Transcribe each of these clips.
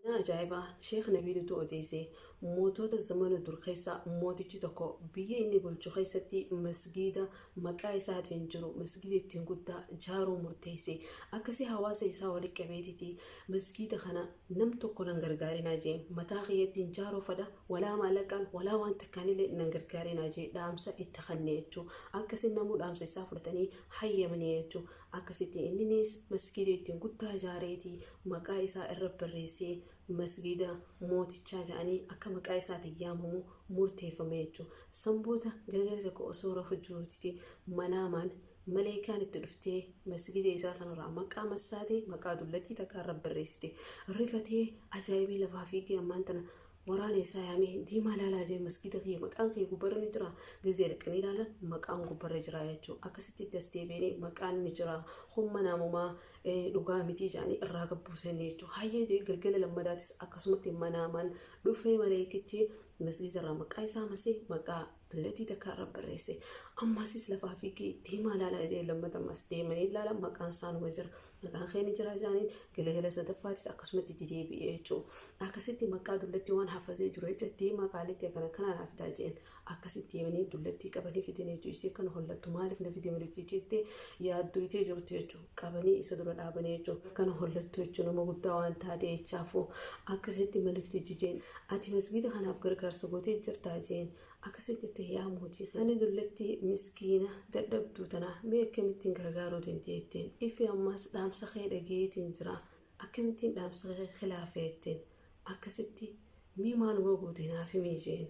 Seenaa ajaa'ibaa Sheikh Nabiilutu odeesse. Mootota zamana dur keessa mootichi tokko biyya inni bulchu keessatti masgiida maqaa isaatiin jiru masgiida ittiin guddaa jaaruu murteesse. Akkasii hawaasa isaa walitti qabeetiti masgiida kana nam tokko nan gargaarinaa jeen, mataa kiyyattiin jaaruu fadha, walaa maallaqaan walaa waan takkaanillee nan gargaarinaa jee dhaamsa itti kanne jechuu. Akkasii namuu dhaamsa isaa fudhatanii hayyamanii jechuu. Akkasitti inniniis masgiida ittiin guddaa jaareeti maqaa isaa irra barreessee masgiida mootichaa ja'anii akka maqaa isaatiin yaamamu murteeffame jechuudha. San booda galgala tokko osoo rafu jiruutiti manaamaan maleeykaan itti dhuftee masgiida isaa sanarraa maqaa massaatee maqaa dullattii takkaa irra barreessite. Rifatee ajaa'ibee lafaa fiigee ammaan tana Waraana isaa yaamee deemaa ilaalaa jee, masgiida kiyya maqaan kiyya gubbarra ni jira. Gizee dhaqanii ilaalan maqaan gubbarra jira jechuu. Akkasitti itti as deebi'anii maqaan ni jira, kun manaamumaa dhugaa mitii jedhanii irraa gabbuusanii jechuu. Hayyee jee, galgala lammadaatis akkasumatti manaamaan dhufee maleekichi masgiida irraa maqaa isaa masee maqaa dullatii takka irra barreesse. Ammasis lafaa fiigee deemaa ilaalaa jee, lammata ammas deemanii ilaalan maqaan isaa numa jira. Maqaan kee ni jira jaaniin. Galgala sadaffaatis akkasumatti itti deebi'e jechuudha. Akkasitti maqaa dullattii waan hafazee jiru jecha deemaa qaalitti akkana akkana naa fidaa jeen. Akkasitti deemanii dullattii qabanii fidanii jechuudha. Isii akkana hollattu, maaliif na fide malikchi jettee yaaddoytee jirtu jechuudha. Qabanii isa dura dhaabanii jechuudha. Akkana hollattu jechuudha, nama guddaa waan taate jechaafuu. Akkasitti maliktichi jeen, ati masgiida kanaaf gargaarsa gootee jirtaa jeen. Akkasitti jette, yaa mootii kiyya, ani dullattii miskiina dadhabduu tana mee akkamittiin gargaaruu dande'a jetteen. Ifi ammaas dhaamsa kee dhage'eetiin jira, akkamittiin dhaamsa kee khilaafe jetteen. Akkasitti mee maaluma goote naaf himi jeen.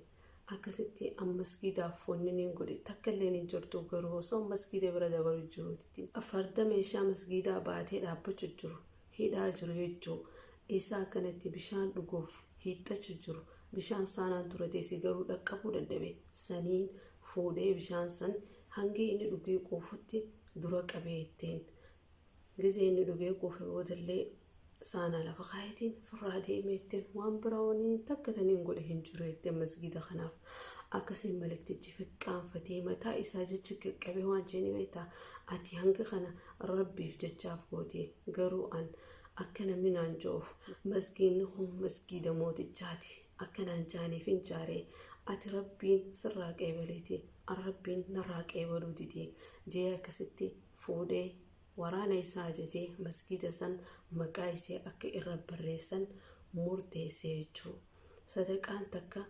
Akkasitti an masgiidaaf wanni niin godhe takkalleen hin jirtu, garuu osoo an masgiida bira dabaru jiruutitti farda meeshaa masgiidaa baatee dhaabbachu jiru hidhaa jiru jechuu isaa akkanatti bishaan dhuguuf hiixxachu jiru, bishaan saanaan dura teesse, garuu dhaqqabuu dadhabe. Saniin fuudhee bishaan san hanga inni dhugee quufutti dura qabee ittiin. Gizee inni dhugee quufe boodallee saanaa lafa kaayetiin firraa deeme ittiin. Waan biraa wanni takka taniin godhe hin jiru jetteen masgiida kanaaf. Akkasiin malektichi fiqqaanfatee mataa isaa jecha qaqqabee waan jeeni, beektaa, ati hanga kana Rabbiif jechaaf goote, garuu an akka namni naan ja'uuf, masgiinni kun masgiida mootichaati akka naan ja'aniifin jaare, ati Rabbiin sirraa qeebaleeti, an Rabbiin narraa qeebaluu dide je'ee. Akkasitti fuudhee waraana isaa ajajee masgiida san maqaa isii akka irra barreessan murteesse jechuu. Sadaqaan takka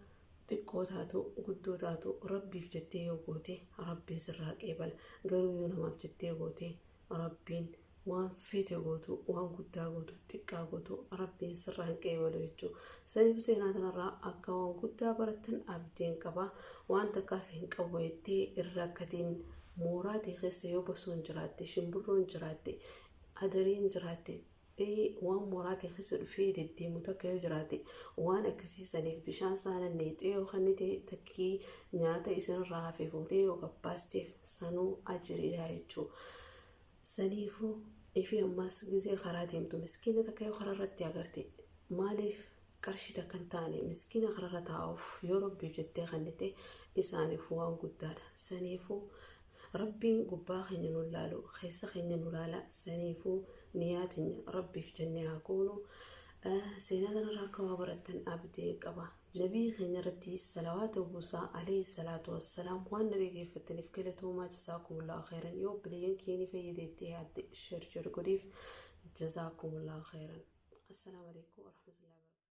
xiqqoo taatu guddoo taatu Rabbiif jettee yoo goote Rabbiin sirraa qeebala. Garuu yoo namaaf jettee goote, Rabbiin waan feete gootu, waan guddaa gootu xiqqaa gootu, Rabbiin sirraa hin qeebalu jechuu. Saniif seenaa tanarraa akka waan guddaa barattan abdiin qaba. Waan takkaas hin qabu jettee hin rakkatiin. Mooraa tee keessa yoo basoon jiraatte, shimbirroon jiraatte, adariin jiraatte, waan mooraa tee keessa dhufee deddeemu takka yoo jiraate, waan akkasii saniif bishaan saana neexee yoo kennite, takkii nyaata isinirraa hafe fuutee yoo gabbaasteef, sanuu ajiriidha jechuu. Saniifuu ifi ammaas gizee karaa deemtu miskiina takka yoo karaa irratti agarte, maaliif qarshii takka hin taane miskiina kararra taa'uuf yoo Rabbiif jettee kennite, isaaniif waan guddaadha. Saniifuu Rabbiin gubbaa keenya nun laalu, keessa keenya nu laala. Saniifuu niyaa teenya Rabbiif jennee haa goonu. Seenaa tanarraa akka waa barattan abdiin qaba. Nabii keenya irratti salawaata buusaa, alayhi salaatu wassalaam. Waan na dhageeffattaniif galatoomaa, jazaakumullahu khayran. Yoo obboleeyyan kiyya ni fayyada jettee yaadde, share share godhiif. Jazaakumullahu khayran. Assalaamu alaikum warahmatullahi.